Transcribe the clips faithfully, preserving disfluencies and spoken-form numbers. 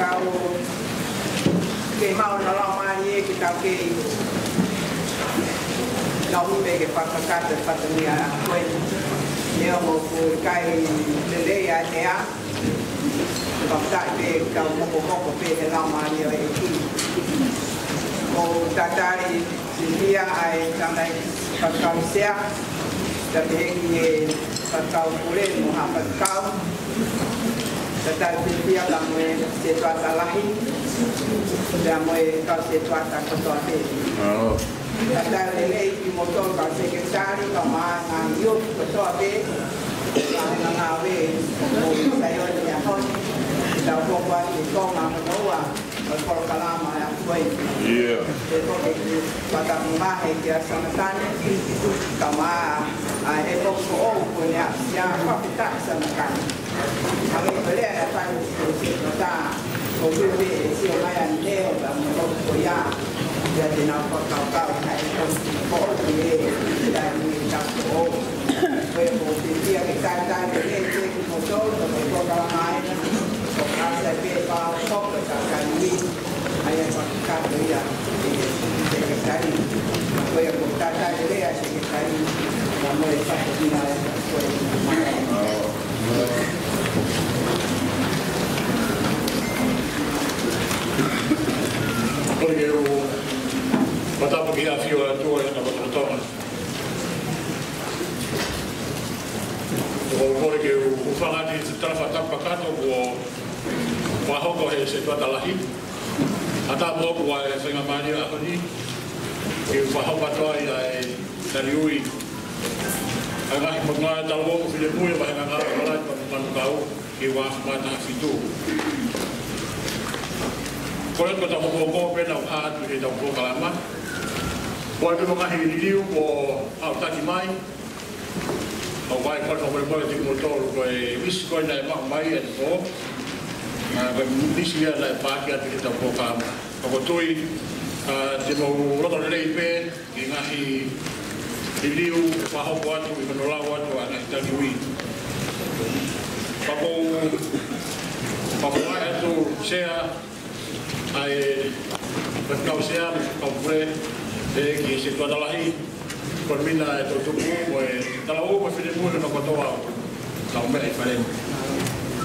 Kau ke mau na lau mālie ke tau kei lau pē ke fakakakato e fatongia ko eni. Neongo ʻoku ʻikai lelei ʻa e ʻea, fakataʻi pē kau mokomoko pē he lau mālie ʻo e ʻEiki. ʻOku tatali fiefia ʻa e tangataʻeiki faifekau sea, pea pehē ki he faifekau pule mo ha faifekau. Tatali fiefia pea mo e setuata lahi, pea mo e kau setuata kotoa pē. Tatali lelei kimoutolu kau sekelitali, kau maʻa ngaahi ʻū kotoa pē, kau ngāue ʻo Saione he ʻaho ni, tau hoko atu ki he konga hono ua ʻo e polokalama ʻa e ʻaho ko eni. Pea ko e kiʻi fakatapu mamahi kia Sanatane, kau maʻa ʻa e poko ʻo ko eni ʻa Sia Fakita Sanatane. Hangē ko e lea naʻe fai ʻe he Tangata, ko e pehē ʻe Sia mai ʻa e neo ka mo ko ia. Pea te nau fakakaukau ʻa e poko ʻo e, ʻa e tapu ʻo. Ko e poko pehē ke tatali lelei kimoutolu, ko e polokalama ʻeni, ko e ʻasi pē pea ʻoku hoko e tatali ni. ʻA ia ko e kakato ia ʻe he sekelitali. Ko ia ko e tatali lelei ʻa e sekelitali. Ka mo e fatongia ʻo e ko e. Kole ke u fakatapu ki he ʻafio ʻa e ʻOtua ʻi hona lotolotonga. ʻOku ou kole ke u hūfanga atu he tala fakatapu kakato kuo fakahoko ʻe he setuata lahi. Kae ʻatā moʻoku ʻa e faingamālie ʻo e ʻaho ni ke u fakahoko atu ai ʻa e taliui ʻa e ngaahi potungāue talavou mo finemui ʻo e vahenga ngāue ʻo Kalani Manukau ki he ua afe mā taha fitu. Ko e kole atu ki hotau mokomoko pea nau hā atu ki heʻetau polokalama. Ko e ʻi ai pē mo e ngaahi liliu kuo aʻutaki mai. ʻOku ou fakamolemole kiate kimoutolu ko e misi ko ē naʻe maʻu mai ʻanepō. ʻA, ko e misi ia naʻe paaki atu ki heʻetau polokalama. Ka ʻoku ou tui, ʻa, te mou loto lelei pē ki he ngaahi liliu ʻe fakahoko atu ʻi hono lau atu ʻa e ngaahi taliui. Pea ʻoku ou, pea ʻoku ou ʻai atu Sea, ʻa e faifekau sea mo e faifekau pule, ē, ki he setuata lahi, ko e mina e toʻutupu mo e talavou mo e finemui hono kotoa ʻoku nau meʻa ʻi fale ni.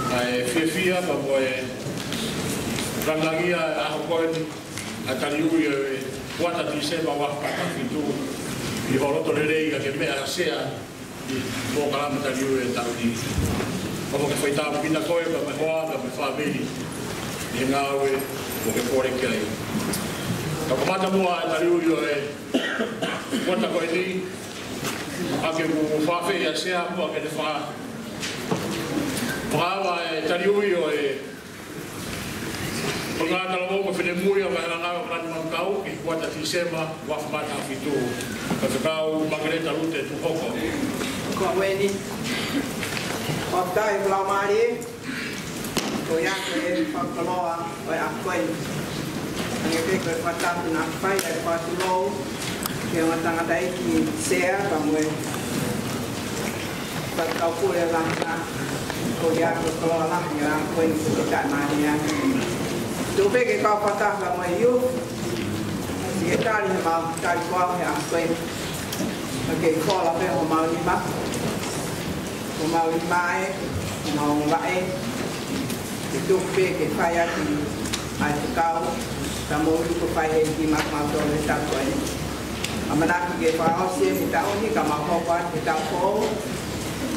ʻA e fiefia pea mo e langilangiʻia ʻa e ʻaho ko eni, ʻa e taliui ʻo e kuata Tīsema ua afe mā taha fitu, ʻi ho loto lelei ka ke meʻa sea ʻi he polokalama taliui ʻo e taʻu ni. Pea ʻoku ke fai tāpuekina koe pea mo e hoa pea mo e fāmili ʻi he ngāue ʻoku ke kole ki ai. Ka kamata muʻa e taliui ʻo e kuata ko eni, ʻa ke u fakaafeʻi ʻa Sea muʻa ke ne fa-, fakaava e taliui ʻo e potungāue talavou mo finemui ʻo e vahenga ngāue ʻo Kalani Manukau ki he kuata Tīsema ua afe mā taha fitu. Faifekau Makeleta Lute Tuhoko. Ko eni. Fakafetaʻi e laumālie. Ko ia ko e fakakoloa ʻo e ʻaho ko eni. Hangē pē ko e fakatapu naʻe fai ʻe he fakatulou ki he ongo tangataʻeiki sea pea mo e faifekau pule lahi na, ko ia ko e koloa lahi ʻa e ʻaho ko eni ko e taʻe mālie. Tuku pē ke kau fakataha mo e ʻiu, sekelitali, he mau tali ko au he ʻaho ko eni. Ka ke fola pē homau nima, homau nima ē, homau vaʻe. Ke tuku pē ke fai ʻaki ʻa e fekau, ka mou tuku fai he ki maʻa mautolu he taʻu ko eni. ʻAmanaki ke fakaʻosi eni e taʻu ni ka mau hoko atu he taʻu foʻou,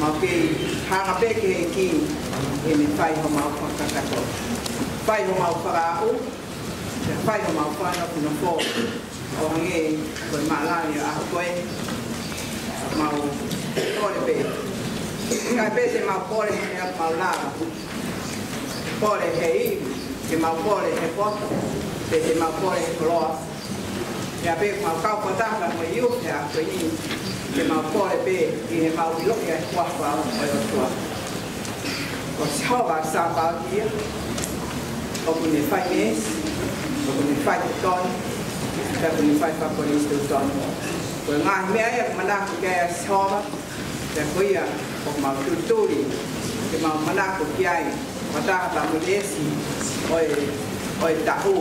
mau kei hanga pē ki he ʻEiki ke ne fai homau fakakakato. Fai homau fakaaʻu, pea fai homau fakanofonofo. ʻO hangē ko e mālani ʻo e ʻaho ko ē, mau kole pē. ʻIkai pē te mau kole he meʻa ʻoku mau lava. Kole he ivi, te mau kole he poto, pe te mau kole he koloa. Pea pē ʻoku mau kau fakataha mo e ʻiu he ʻaho ko eni, te mau kole pē ʻi heʻemau ʻiloʻi ʻa e huafa ʻo e ʻOtua. Ko Sihova Sāpaoti ia, ʻoku ne fai meesi, ʻoku ne fai totonu, pea ʻoku ne fai fakakolisi totonu. Ko e ngaahi meʻa ia ʻoku manako ki ai ʻa Sihova, pea ko ia ʻoku mau tutuli ke mau manako ki ai, Mataha pea mo e veesi ʻo e, ʻo e taʻu.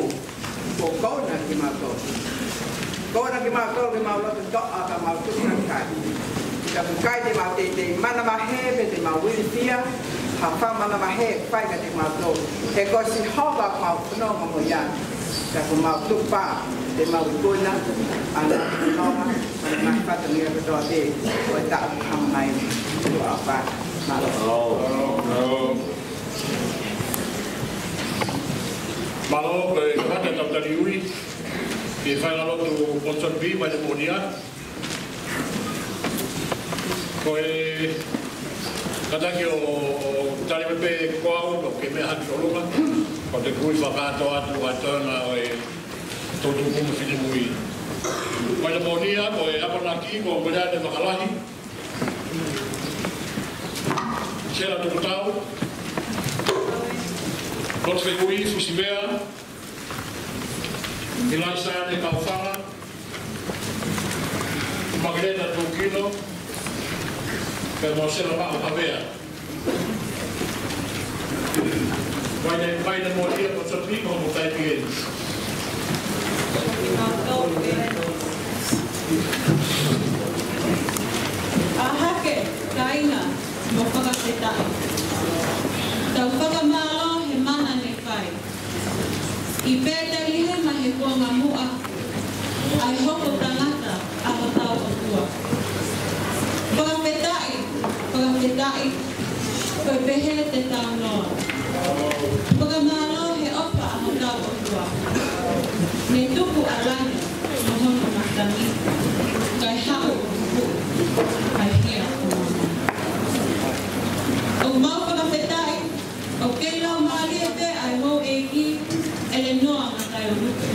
Ko e kouna kimautolu. Kouna kimautolu ke mau loto toʻa ka mau tuʻu kakai. Ka ʻoku ʻikai te mau teitei manavahē pe te mau ilifia ha fakamavahe fai kiate kimautolu. He ko Sihova ʻoku mau fononga mo ia. Ka ʻoku mau tuʻu pē te mau ikuna ʻa e fononga, ʻa e ngaahi fatongia kotoa pē ʻo e taʻu ʻoku hanga mai. Tuʻa pē. Mālō. Mālō, ko e kamata ʻetau tali ui ki he faʻahinga lotu Ponsonby, mai te moʻonia. Ko e kātaki ʻo tali mai pē ko au, ʻoku ke meʻa hake ʻolunga, ko te kui fakatoa atu ʻa e toenga ʻo e toʻutupu mo e finemui. Mai te moʻonia, ko e akonaki, ko Meleane Vakalahi, Sela Tukutau, Lotu Fekui Fusimea, Ilaisa Ane Kaufala, Makeleta Tukino, pea mo Sela Maʻu Havea. Vai ne, vai ne mo ia ko Sopi ko mo tai pien. ʻA hake, kāinga, mou fakafetaʻi. Tau fakamālō he mana ne fai ʻi Pētelihema he kuonga muʻa, ʻa e hoko tangata ʻa hotau ʻOtua. Fakafetaʻi, fakafetaʻi, ko e pehē te tau noa. Fakamālō he ʻofa ʻa hotau ʻOtua. Ne tuku ʻa langi mo hono matangi, kae haʻu ʻo huhuʻi, kae hia ʻo mama. ʻOku mau fakafetaʻi, ʻoku kei laumālie pē ʻa e houʻeiki, ʻElenoa Ngataeulupe,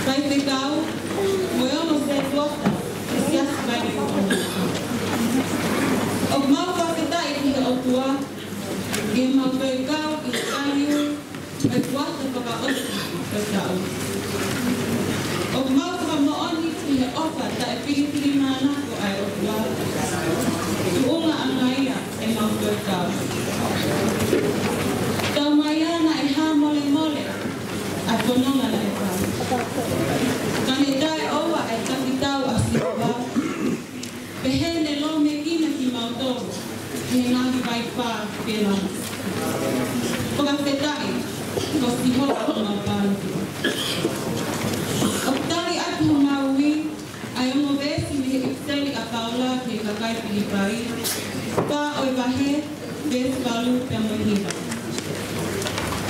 faifekau, mo e ongo sētuata ʻi he Siasi Vaile Kuonga. ʻOku mau fakafetaʻi ki he ʻOtua, ke mau toe kau ʻi he tali ui ʻo e kuata fakaʻosi ʻo e taʻu. ʻOku mau fakamoʻoni ki he ʻofa taʻefilimānako ʻa e ʻOtua, tuʻunga ʻa ia ʻemau toe kau. Tau mai ʻa e hā molemole ʻa e fononga naʻe fai. Ka ne taʻeʻoua ʻa e taki tau ʻa Sihova, pehē ne lōmekina kimautolu he ngaahi vaipā pē lava. Fakafetaʻi, ko Sihova homau pāloti. ʻOku tali atu homau ui ʻa e ongo veesi mei he ʻipiseli ʻa Paula ki he kakai Filipai, fā ʻo e vahe, veesi valu pea mo e hiva.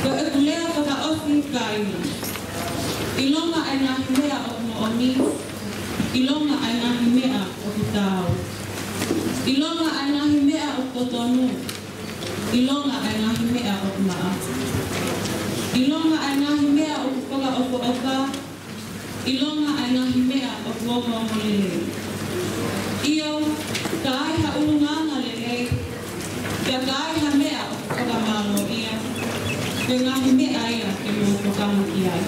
Ko ʻeku lea fakaʻosi, kāinga: ʻilonga ʻa e ngaahi meʻa ʻoku moʻoni, ʻilonga ʻa e ngaahi meʻa ʻoku taau, ʻilonga ʻa e ngaahi meʻa ʻoku totonu, ʻilonga ʻa e ngaahi meʻa ʻoku maʻa, ʻilonga ʻa e ngaahi meʻa ʻoku fakaʻofoʻofa, ʻilonga ʻa e ngaahi meʻa ʻoku ongoongolelei, ʻio, ka ai ha ʻulungaanga lelei, pea ka ai ha meʻa ʻoku fakamālōʻia, ko e ngaahi meʻa ia ke mou tokanga ki ai.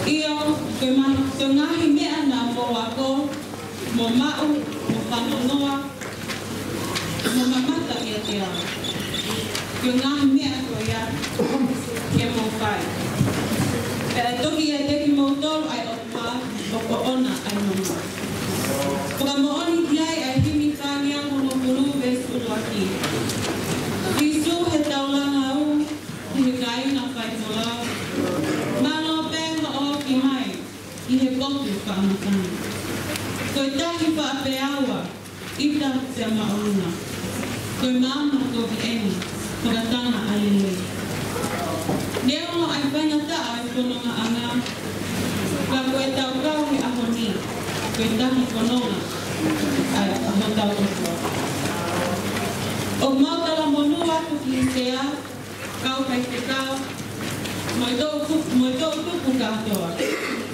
ʻIo, ko e ma-, ko e ngaahi meʻa naʻa mou ako, mo maʻu, mo fanongoa, mo mamata ʻiate au, ko e ngaahi meʻa ko ia ke mou fai, pea toki ʻiate kimoutolu ʻa e ʻOtua, ʻoku ʻoʻona ʻa e nonga. Fakamoʻoni ki ai ʻa e himi fāngeau hongofulu veesi ʻuluaki. Sīsū, he taulanga ʻoʻou ki he kāinga faifolau, mālō pē hoʻo ofi mai ʻi he potu faʻa matangi. Ko e tahi faʻa peaua, ʻita pea māʻolunga. Ko e maama kovi ʻeni, fakatanga ʻa e lelei. Neongo ʻa e faingataʻa ʻo e fonongaʻanga, ka ko ʻetau kau he ʻaho ni, ko e tahi fononga ʻa e, ʻa hotau ʻOtua. ʻOku mau talamonū atu ki he Sea, kau faifekau, mo e toʻutupu, mo e toʻutupu kātoa.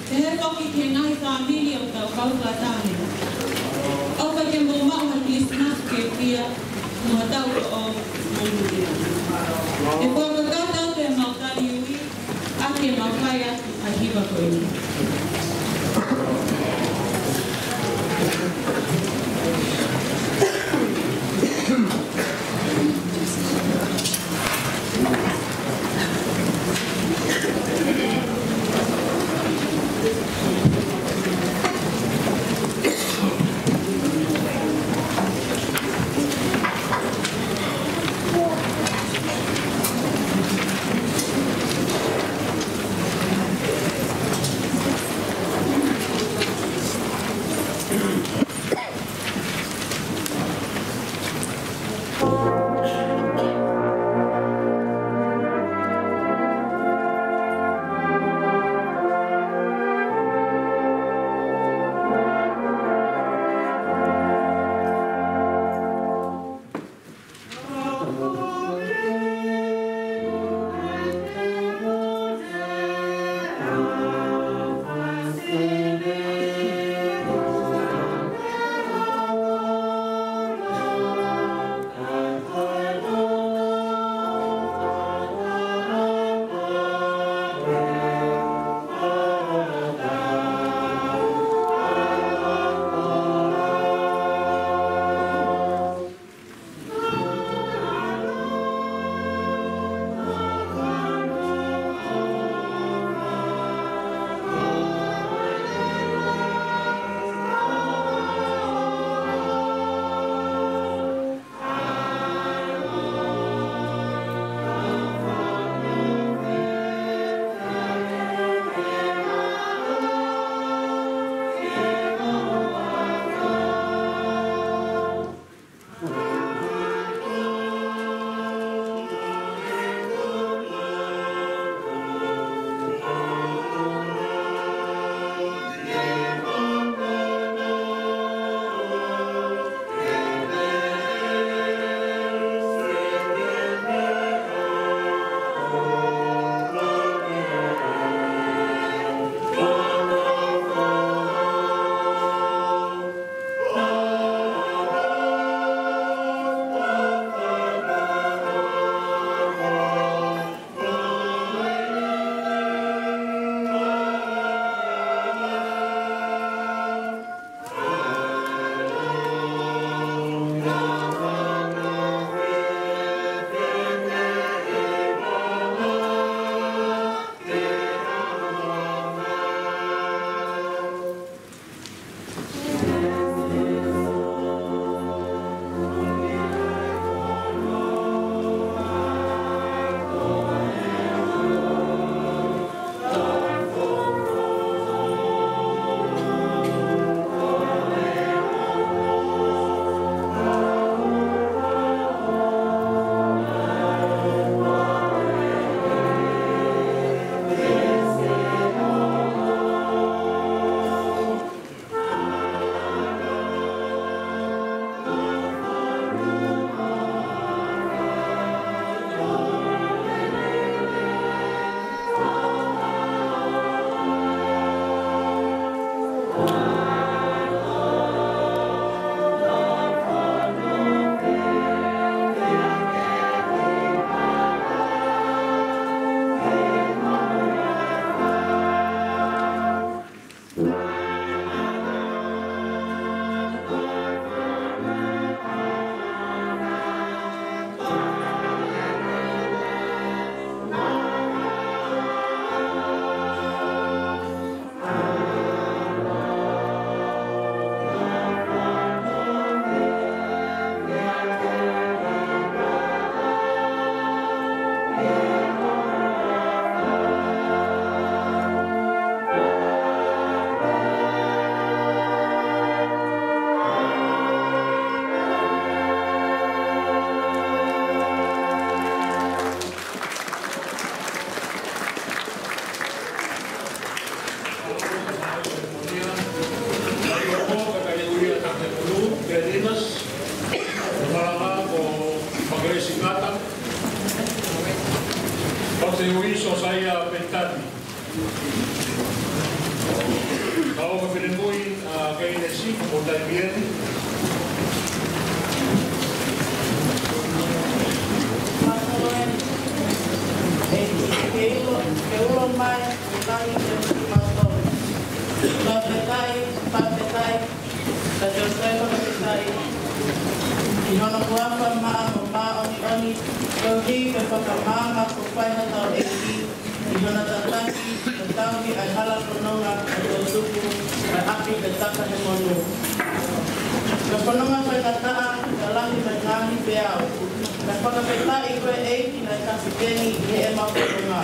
Pehē foki ki he ngaahi fāmili ʻoku tau kau fakataha. ʻOfa ke mou maʻu ha Kilisimasi fiefia, mo ha taʻu toʻo monūʻia. ʻE fakakakato atu ʻemau tali ui, ʻaki ʻemau fai atu ʻa e hiva ko eni. Ko te ui Sosaia Petani. Kau ka finemui ʻa Keinesi mo Taimieni. Ke ulo, ke ulo mai, ke tangi ke ulo mātou. Fakafetaʻi, fakafetaʻi, ka te u toe fakafetaʻi. ʻI hono huafa maʻa mo māʻoniʻoni, koeʻuhi ko e fakamaama kuo fai ʻe hotau ʻEiki, ʻi hono tataki, ʻo tauhi ʻa e hala fononga ʻo e toʻutupu ʻa e ʻapi ʻo e Takahemonū. Ko e fononga faingataʻa, ka lahi mo e ngaahi peau. Ka fakafetaʻi ko e ʻEiki naʻe kapiteni ʻi heʻemau fononga.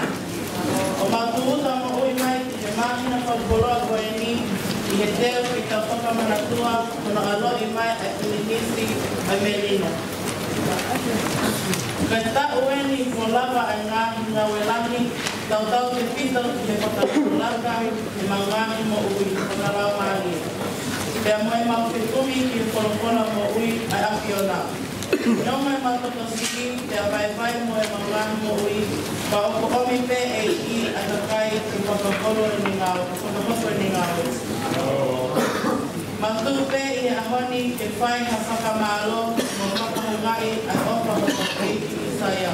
ʻO mau tūʻuta moʻui mai ki he māhina fakakoloa ko eni, ʻi he teu ke tau fakamanatua hono ʻaloʻi mai ʻa e pilinisi ʻa e melino. Ko e taʻu eni kuo lava ʻa e ngaahi ngāue lahi, tautautefito ki he fakalakalaka ʻemau ngaahi moʻui fakalaumālie, pea mo ʻemau fekumi ki he folofola moʻui ʻa e ʻAfiona. Neongo ʻemau tokosiʻi pea vaivai mo ʻemau ngaahi moʻui, ka ʻoku ʻomi pē ʻe he ʻEiki ʻa e kakai ke fakahoko ʻene ngāue, fakahoko ʻene ngāue. Mau tuʻu pē ʻi he ʻaho ni ke fai ha fakamālō mo fakahoungaʻi ʻa e ʻofa ʻa hotau ʻEiki ʻIsaia,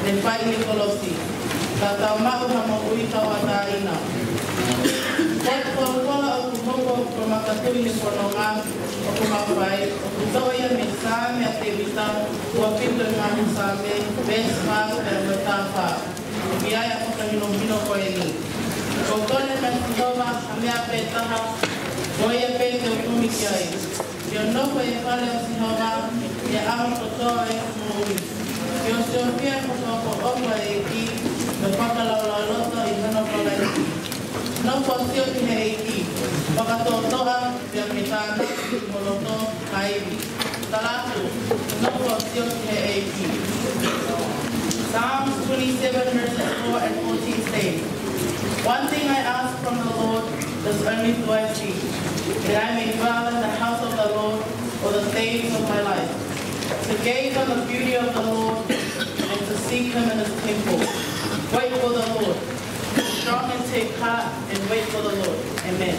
ne fai ʻi he kolosi, ka tau maʻu ha moʻui tauʻatāina. Ko e folofola ʻoku hoko ko e makatuʻu ʻi he fononga ʻoku mau fai, ʻoku toʻo ia mei he Saame ʻa Tēvita, ua fitu ʻi he ngaahi Saame, veesi fā pea mo e taha fā. ʻOku ʻi ai ʻa e fakahinohino ko eni. Kuo kole mai ʻe Sihova ha meʻa pē taha, ko ia pē te u kumi ki ai. Ke u nofo ʻi he fale ʻo Sihova ʻi he ʻaho kotoa ʻo ʻeku moʻui. Ke u siofia ʻi he fakaʻofoʻofa ʻo e ʻEiki, mo e fakalaulauloto ʻi hono kalaisi. Nofo ʻo sio ki he ʻEiki, fakatoʻotoʻa, pea ke tānaki ho loto, ha ivi. Tala atu, nofo ʻo sio ki he ʻEiki. Psalms twenty-seven verses four and fourteen states, "One thing I ask from the Lord, this only do I seek, that I may dwell in the house of the Lord all the days of my life, to gaze on the beauty of the Lord and to seek him in his temple." Wait for the Lord. Be strong and take heart and wait for the Lord. Amen.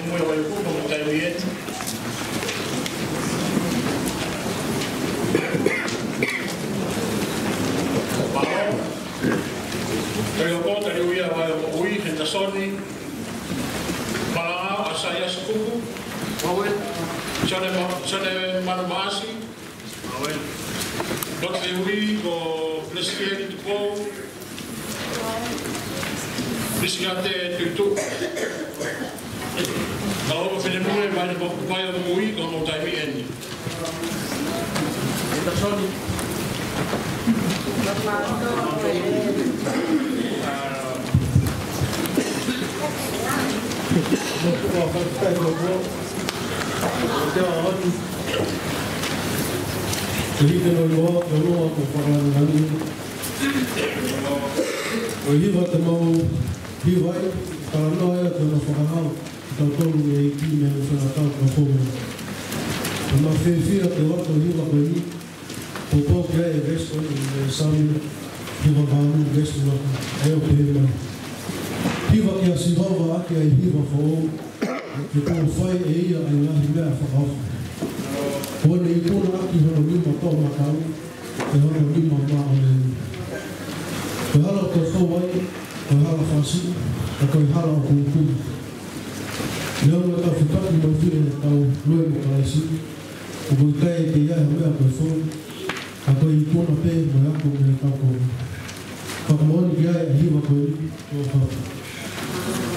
Mui o Vaiokupu mo taimi eni. Mālō. Tali ʻo kō, tali ui ʻa Vaiokupu, Henderson Malaʻau, ʻAsaiasi Kuku. Sione Ma-, Sione Manu Maʻasi. Lote Ui, ko Lesieli Tupou, Lisiate Tutu. Ka o finemui mai mo mai o mui ko mo taimi eni. Ko e hiva te mau hiva ai, talanoa ia ki hono fakahā kitautolu ʻi he ʻEiki mei he ʻū fanga tau ka fou. Ko e meʻa fiefia ke ʻoatu e hiva ko eni, kuo pau ki ai e veesi ʻo e Saame hiva valu veesi ua, ʻa ia ʻoku pehē mai: Hiva kia Sihova ʻaki ʻa e hiva foʻou, ke kuo fai ʻe ia ʻa e ngaahi meʻa fakaofo. Kuo ne ikuna ʻaki hono nima toʻomataʻu ʻe hono nima māʻoniʻoni. Ko e hala ʻoku tau fou ai, ko e hala fakasiʻi, ka ko e hala ʻoku utu. Neongo ʻetau fepaki mo e fili ʻetau lue mo Kalaisi, ʻoku ʻikai ke ʻi ai ha meʻa ko e fou, ka ko e ikuna pē mo e ako mei heʻetau kovi. Fakamoʻoni ki ai ʻa e hiva ko eni, ʻo fapa.